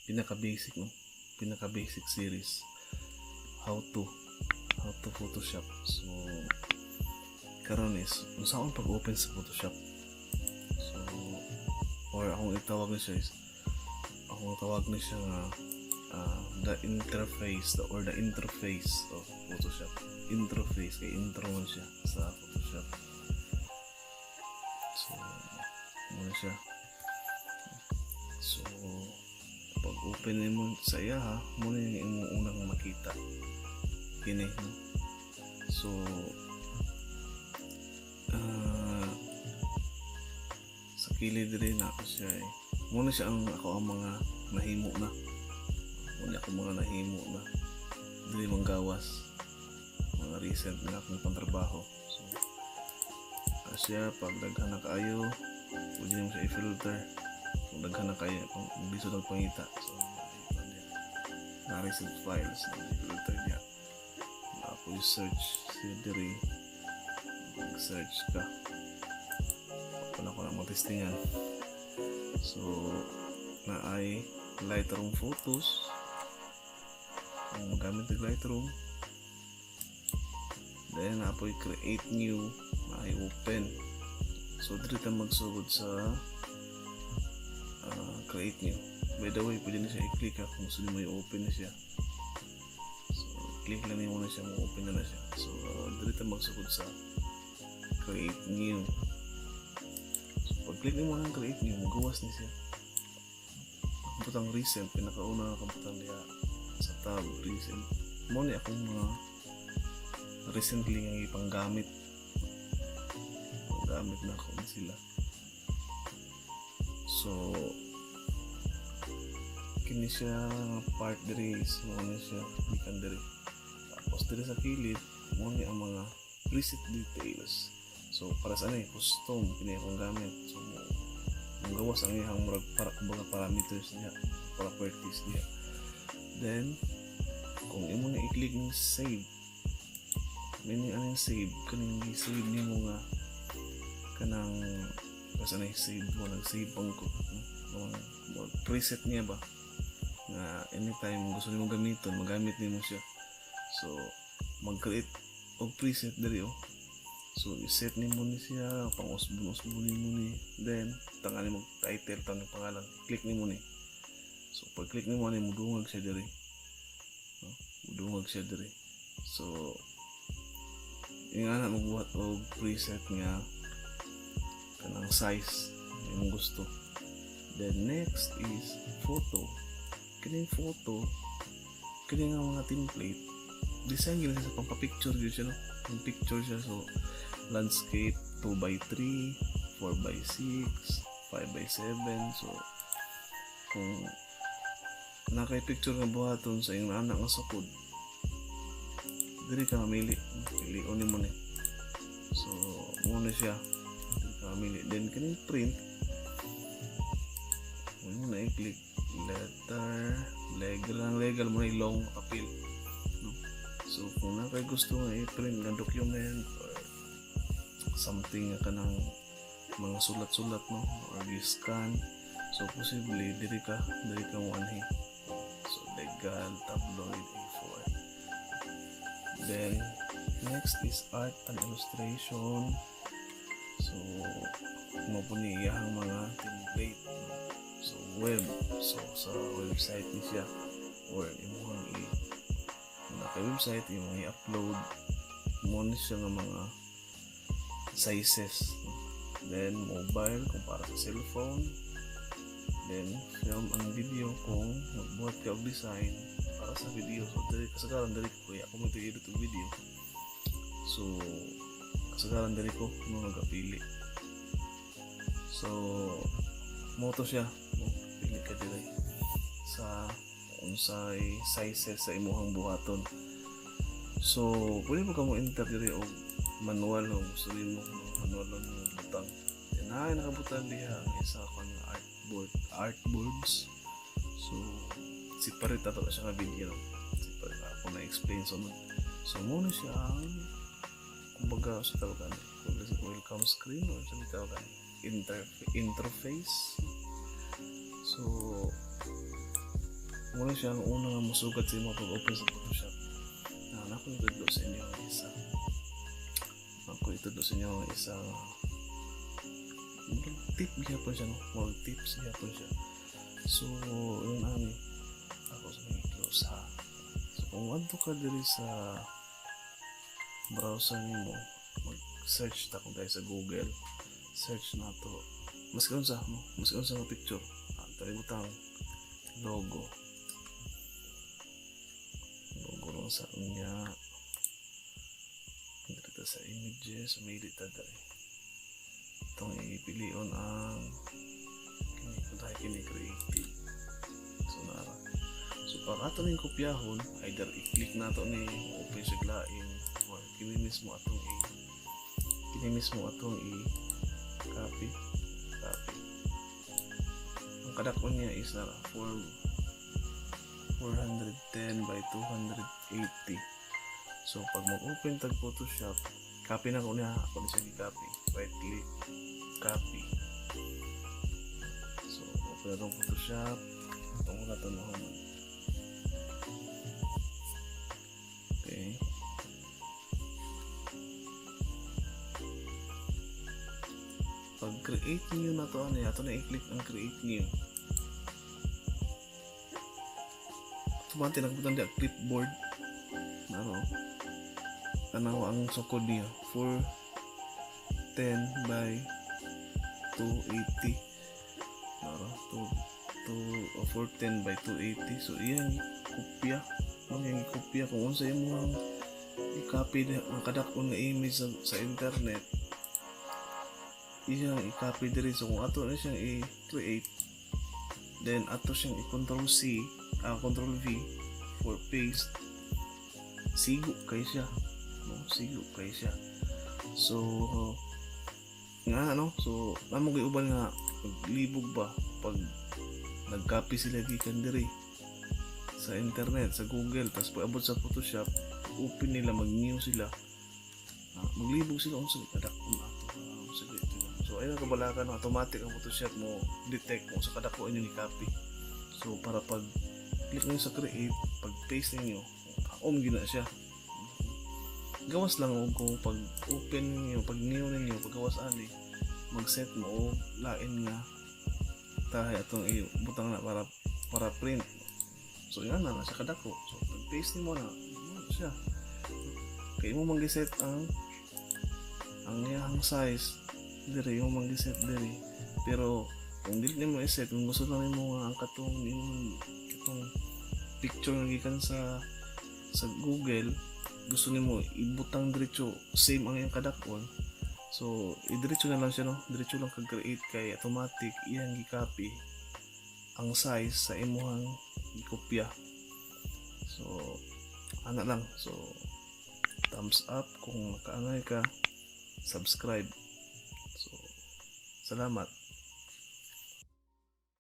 Pinaka basic, no, pinaka basic series, how to Photoshop. So karon is unsaon pag-open sa Photoshop. So or akong itawag ni siya is akong tawag ni siya nga the interface or the interface of Photoshop. Interface kay intro man siya sa Photoshop. So mao na siya. So pag open nimo sa iya ha, mao na yung imong unang makita kini, no? So sa kilid diri na ako siya eh. Mao na siya ang ako ang mga nahimo na. Mao na ako mga nahimo na diri manggawas mga recent na akong pantrabaho. So siya, pag daghan na kaayo, pwede mo siya i-filter kung daghan na kaayo, kung lisod ang pangita. So na recent files na i-filter niya ako, i-search siya diri, mag-search ka. Wala ko na matestingan. So naay Lightroom Photos kung magamit ng Lightroom. Then naa poy create new, naay open. So diri ta magsugod sa create new. By the way, pwede na siya i-click ha, kung gusto mo i-open na siya. So click lang nimo na siya, mo open na na siya. So diri ta magsugod sa create new. So pag click nimo ng create new, mugawas ni siya. Ang butang recent, pinakauna nga butang diha sa tab recent, mao ni akong mga recently nga ipanggamit. Panggamit na ako ni sila. So kini siya nga part diri is mao ni siya gikan diri. Tapos diri sa kilid, mao ni ang mga preset details. So para sa ano eh, custom kini akong gamit. So mo gawas ang iyang murag para kumbaga parameters niya, properties niya. Then kung imo na i-click ng save, meaning anong save, kaning i-save nimo nga kanang basta na save mo, nag-save bang ko, no? Mga preset niya ba nga anytime gusto nimo gamiton, magamit nimo siya. So mag-create og preset diri oh. So i-set nimo ni siya, pang usbon-usbon nimo ni. Then tangan nimo title, tangan pangalan, click nimo ni. So pag click nimo ani, mudungag siya diri, no? Mudungag siya diri. So yung ana, magbuhat og preset nga kanang size imong gusto. Then next is photo. Kining photo, kini nga mga template, design gyud siya sa pangpa-picture gyud siya, no? Pang picture siya. So landscape, 2x3, 4x6, 5x7. So kung nakay picture nga buhaton sa iyong anak nga sukod, diri ka mamili, pilion nimo ni. So mao na siya, diri ka mamili. Then kining print mo na i-click letter, legal lang, legal mo na long papel, no? So kung naa kay gusto nga i-print nga document or something nga kanang mga sulat-sulat, no, or i-scan, so posible diri ka mo anhi. So legal, tabloid, A4. Then next is art and illustration. So mao po ni iyahang mga template, no? So web, so sa website ni siya or imuhang i naka website, imong i-upload mo ni siya nga mga sizes, no? Then mobile kung para sa cellphone. Then film and video kung magbuhat ka og design para sa video. So diri kasagaran diri ko, kaya ako mag-edit og video, so kasagaran diri ko no nagapili. So mao to siya, no? Pili ka diri sa unsay sizes sa imuhang buhaton. So pwede mo ka mo enter diri og manual kung gusto nimo, no? Manual lang mo butang. Then ay nakabutang diha ang isa kon nga artboard, artboards. So separate ato na siya nga video, no? Separate ako na explain sunod. So mao na siya ang kumbaga sa tawagan welcome screen or sa tawagan interface. So Mao na siya ang una nga mosugat sa imo pag-open sa Photoshop. Na ako itudlo sa inyo ang isa. Ako itudlo sa inyo ang isa murag tip gihapon siya, no? Murag tips gihapon siya. So, yun ani. Ako sa nang i-close ha. So, kung adto ka diri sa browser nimo, mag-search ta kung tayo sa Google. Search na to. Maski unsa, no? Maski unsa nga picture. Ah, tayo butang logo. Logo lang sa unya. Dito sa images, umili ta diri. Itong ipilion ang kini kung tayo kini creative. So nara. So para ato ning kopyahon, either i-click nato ni open siya lain or kini mismo atong i copy copy. Ang kadakon niya is nara 4 410 by 280. So pag mag-open tag Photoshop, copy na ko niya, ako ni siya gi-copy. Right click, copy. So open na tong Photoshop. Itong na ito mahuman. Okay. Pag create new na to, ano, ato na i-click ang create new. Tumante nagbutan diya clipboard. Naro. Tanaw ang sukod niya 410 by 280. Naro, 2 2 oh, 410 by 280. So iyang kopya, no, iyang kopya kung unsa imong i-copy ang kadak-on nga image sa internet, iyang i-copy diri. So kung ato na siyang i-create, then ato siyang i-control C, control V for paste. Sigo kay siya, no, sigo kay siya. So nga ano, so namo gyud uban nga paglibog ba pag nag-copy sila gikan diri sa internet, sa Google, tapos pag abot sa Photoshop, open nila, mag-new sila, maglibog sila unsa kadakon ato, unsa ito. So ayun ang kabalakan, no, automatic ang Photoshop mo detect kung sa kadako inyong i-copy. So para pag click niyo sa create, pag paste ninyo, kaom gyud na siya. Gawas lang og kung pag open niyo, pag new ninyo, pag gawas ani, mag-set mo og lain nga tahay atong ibutang na para print. So yan na siya kadako. So pag paste nimo na, mo na siya. Kay imo man giset ang iyang size diri, imo man giset diri. Pero kung dili nimo i-set, kung gusto lang nimo nga ang katong imong katong picture nga gikan sa Google, gusto nimo ibutang diretso same ang iyang kadakon, so idiretso na lang siya, no, diretso lang kag create kay automatic iyang gi-copy ang size sa imuhang gikopya. So ana lang. So thumbs up kung nakaangay ka, subscribe. So salamat.